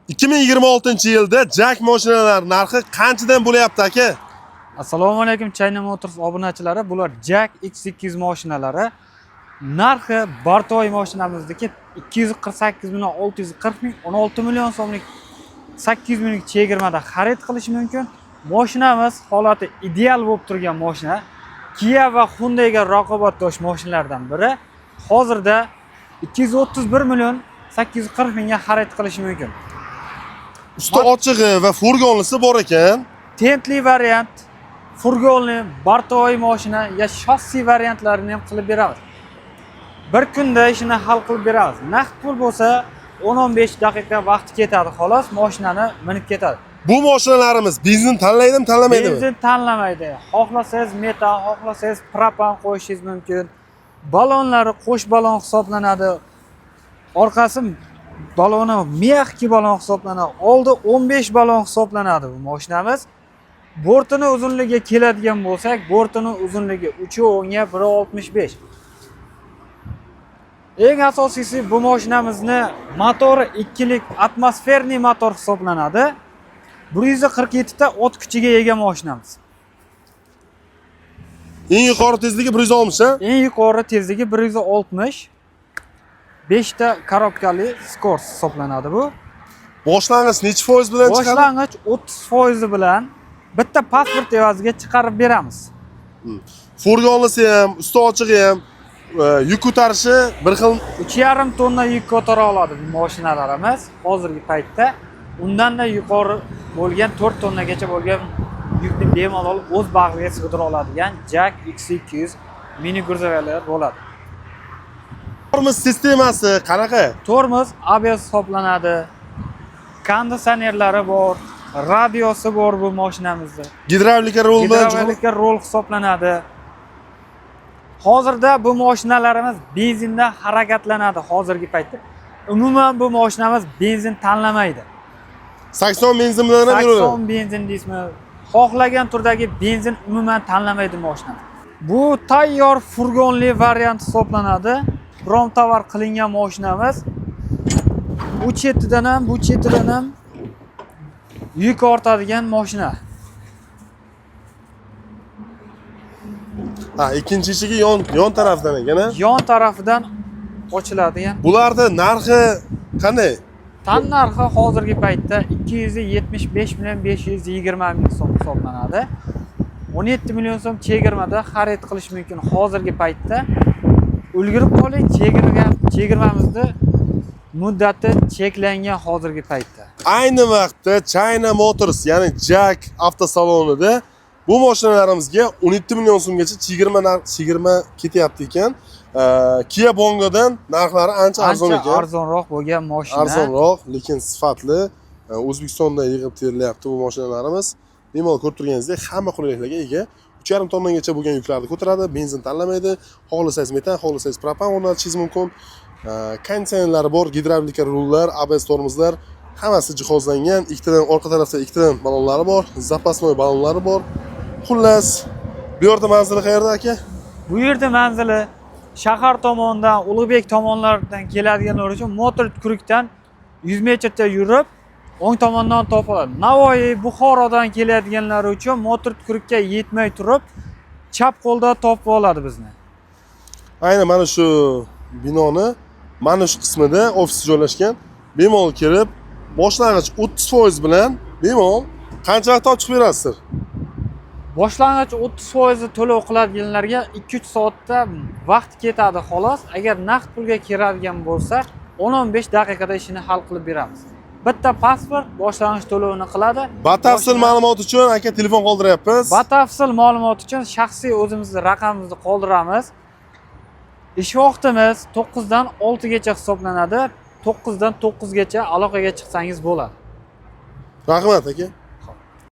2026-yilda JAC mashinalar narxi qanchadan bo'lyapti, aka? Assalomu alaykum, China Motors obunachilari. Bular JAC X200 mashinalari. Narxi бортовой mashinamizniki 248 million 640 ming, 16 million so'mlik 800 minglik chegirmada xarid qilish mumkin. Mashinamiz holati ideal bo'lib turgan mashina. Kia va Hyundaiga raqobatdosh mashinalardan biri. Hozirda 231 million 840 mingga xarid qilish mumkin. Usti ochig'i va furgonlisi bor ekan. Tentli variant, furgonli, бортовой mashina ya shassi variantlarini ham qilib beramiz. Bir kunda ishini hal qilib beramiz. Naqd pul bo'lsa, 10-15 daqiqa vaqti ketadi xolos, mashinani minib ketadi. Bu mashinalarimiz benzin tanlaydimi, tanlamaydimi? Benzin tanlamaydi. Xohlasangiz metan, xohlasangiz propan qo'yishingiz mumkin. Balonlari qo'sh balon hisoblanadi. Orqasi baloni мягкий balon hisoblanadi. Oldi 15 balon hisoblanadi bu mashinamiz. Bortini uzunligiga keladigan bo'lsak, bortini uzunligi 3 o'nga 1.65. Eng asosiysi, bu mashinamizni motori ikkilik атмосферный motor hisoblanadi. 147 ta ot kuchiga ega mashinamiz. Eng yuqori tezligi 160, ha? Eng yuqori tezligi 160. 5 ta korobkali скорость hisoblanadi bu. Boshlang'ich nechi foiz bilan chiqadi? Boshlang'ich 30 foizi bilan bitta pasport evaziga chiqarib beramiz. Furgonlisi ham, usti ochig'i ham yuk ko'tarishi bir xil. 3,5 tonna yuk ko'tara oladi bu mashinalarimiz hozirgi paytda. Undanda yuqori bo'lgan, 4 tonnagacha bo'lgan yukni bemalol o'z bag'riga sig'dira oladigan JAC X200 mini грузовой lar bo'ladi. Tormoz sistemasi qanaqa? Tormoz ABS hisoblanadi. Konditsionerlari bor, radiosi bor bu mashinamizda. Gidravlika rul bilan. Gidravlika rul hisoblanadi. Hozirda bu mashinalarimiz benzinda harakatlanadi hozirgi paytda. Umuman bu mashinamiz benzin tanlamaydi. 80 benzin bilan ham yuradi. 80 benzin deysizmi? Xohlagan turdagi benzin umuman tanlamaydi mashinamiz. Bu tayyor furgonli variant hisoblanadi. Промтовар qilingan mashinamiz. U chetidan ham, bu chetidan ham yuk ortadigan mashina. Ha, ikkinchi eshigi yon tarafdan ekan, ha? Yon tarafidan ochiladigan. Bularni narxi qanday? Tan narxi hozirgi paytda 275 million 520 ming so'm hisoblanadi. 17 million so'm chegirmada xarid qilish mumkin hozirgi paytda. Ulgurib qoling, chegirmamizni muddati cheklangan hozirgi paytda. Ayni vaqtda China Motors, ya'ni JAC avtosalonida bu mashinalarimizga 17 million so'mgacha chegirma ketyapti ekan. Kia Bongodan narxlari ancha arzon Ancha ekan. arzonroq bo'lgan mashina. Arzonroq, lekin sifatli. O'zbekistonda yig'ib terilyapti bu mashinalarimiz. Bemalol ko'rib turganingizdek, hamma qulayliklarga ega. 3,5 tonnagacha bo'lgan yuklarni ko'taradi, benzin tanlamaydi. Xohlasangiz metan, xohlasangiz propan o'rnatishingiz mumkin. Konditsionerlari bor, gidravlika rullar, ABS tormozlar, hammasi jihozlangan. Ikkitadan orqa tarafda ikkitadan balonlari bor, запасной balonlari bor. Xullas, bu yerda manzili qayerda, aka? Bu yerda manzili shahar tomonidan, Ulug'bek tomonlaridan keladiganlar uchun motor kurukdan 100 metrcha yurib, o'ng tomondan topiladi. Navoiy, Buxorodan keladiganlar uchun motor kurukka yetmay turib, chap qo'lda topib oladi bizni. Aynan mana shu binoni mana shu qismida ofis joylashgan. Bemalol kelib, boshlang'ich 30% bilan bemalol qancha vaqtda olib chiqib berasizlar? Boshlang'ich 30 foizi to'lov qiladiganlarga 2-3 soatda vaqt ketadi xolos. Agar naqd pulga kiradigan bo'lsa, 10-15 daqiqada ishini hal qilib beramiz. Bitta pasport boshlang'ich to'lovini qiladi. Batafsil ma'lumot uchun, aka, telefon qoldiryapmiz. Batafsil ma'lumot uchun shaxsiy o'zimizni raqamimizni qoldiramiz. Ish vaqtimiz 9 dan 6 gacha hisoblanadi. 9 dan 9 gacha aloqaga chiqsangiz bo'ladi. Rahmat, aka.